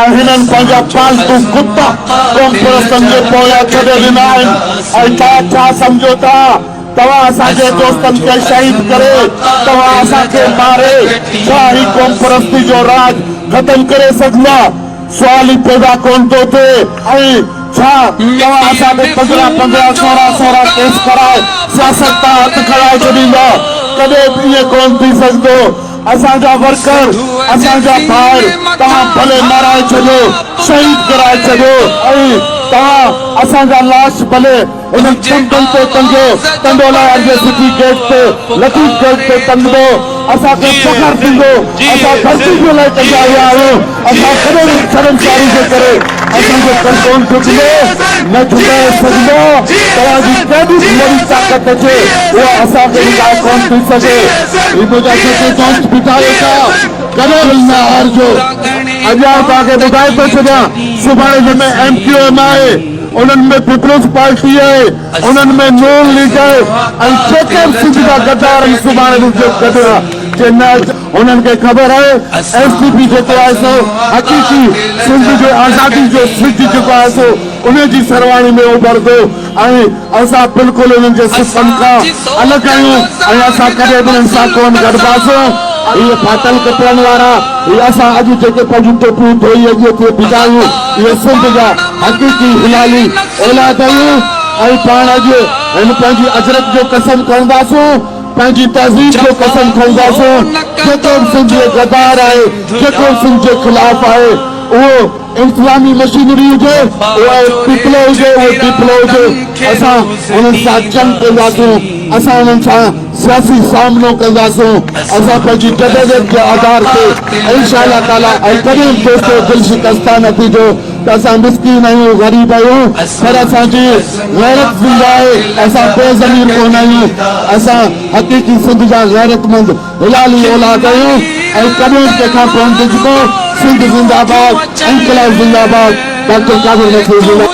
۽ هنن پنهنجا پالتو ڪتا قومپرستن جي پويان ڇڏي ڏنا آهن ۽ توهان ڇا سمجهو ٿا توهان اسان جي دوستن کي شهيد ڪري توهان اسان کي ماري ڇا هي قومپرستي جو راڄ ختم ڪري سگهندا سوال ئي پيدا ڪونه ٿو ٿئي ۽ ڇا توهان اسان تي پندرهن پندرهن سورهن سورهن ڪيس ڪرائي سياست تان هٿ کڻائي ڇڏيندا ڪڏهن به ائين ڪونه ٿي سگهندو. اسان جا ورڪر، اسان جا ڀائر توهان ڀلي مارائي ڇڏيو، شهيد ڪرائي ڇڏيو ۽ توهان اسان جا لاش ڀلي انهن ٿنڀن تي ٽنگيو، ٽنڊوالهيار جي سٽي گيٽ تي، لطيف گيٽ تي ٽنگبو، اسان کي فخر ٿيندو، اسان ڌرتي جي لاء ٽنگيا ويا آهيون، اسان ڪڏهن به شرمساري جي ڪري اسان جو ڪر ڪونه جهڪندو، نه جهڪائي سگهندو، توهان جي ڪيڏي به وڏي طاقت اچي اها اسان کي رڪائي ڪونه ٿي سگهي. هي منهنجا سچي دوست بيٺا ويٺا ڪڏهن به نه هارجو. اڄ آئون توهان کي ٻڌائي ٿو ڇڏيان سڀاڻي جنهن ۾ ايم ڪيو ايم آهي انهن ۾ پيپلز پارٽي آهي انهن ۾ نون ليگ آهي ۽ جيڪي به سنڌ جا غدار آهن سڀاڻي ڏسجو گڏ جي نه هنن کي خبر آهي ايس ٽي پي جيڪو آهي سو حقيقي سنڌ جي آزادي جو سج جيڪو آهي سو انهي جي سرواڻي ۾ اڀرندو ۽ اسان بلڪل انهن جي صفن کان الڳ آهيون ۽ اسان ڪڏهن به انهن سان ڪونه گڏباسون. اهي ڦاٽل ڪپڙن وارا، اهي اسان اڄ جيڪي پنهنجون ٽوپيون ڌوئي اڄ اٿي بيٺا آهيون، اهي سنڌ جا حقيقي هلالي اولاد آهيون ۽ پاڻ اڄ هن پنهنجي اجرڪ جو قسم کڻنداسون، پنهنجي تهذيب جو قسم کڻنداسون، جيڪو به سنڌ جو غدار آهي، جيڪو به سنڌ جي خلاف آهي، اهو انتظامي مشينري هجي، اهو پيپلو هجي، اهو ڊيپلو هجي، اسان انهن سان جنگ ڪنداسون، اسان انهن سان سياسي سامنو ڪنداسون، اسان پنهنجي جدوجهد جي آڌار تي انشاء الله تعاليٰ ۽ ڪڏهن به دوستو دل شڪسته نه ٿيجو ته اسان مسڪين آهيون، غريب آهيون پر اسان جي غيرت زنده آهي، اسان بي ضمير ڪونه آهيون، اسان حقيقي سنڌ جا غيرتمند هلالي اولاد آهيون ۽ ڪڏهن به ڪنهن کان ڪونه ڊڄبو، سنڌ زنده آباد، انقلاب زنده آباد، ڊاڪٽر قادر مگسي زنده.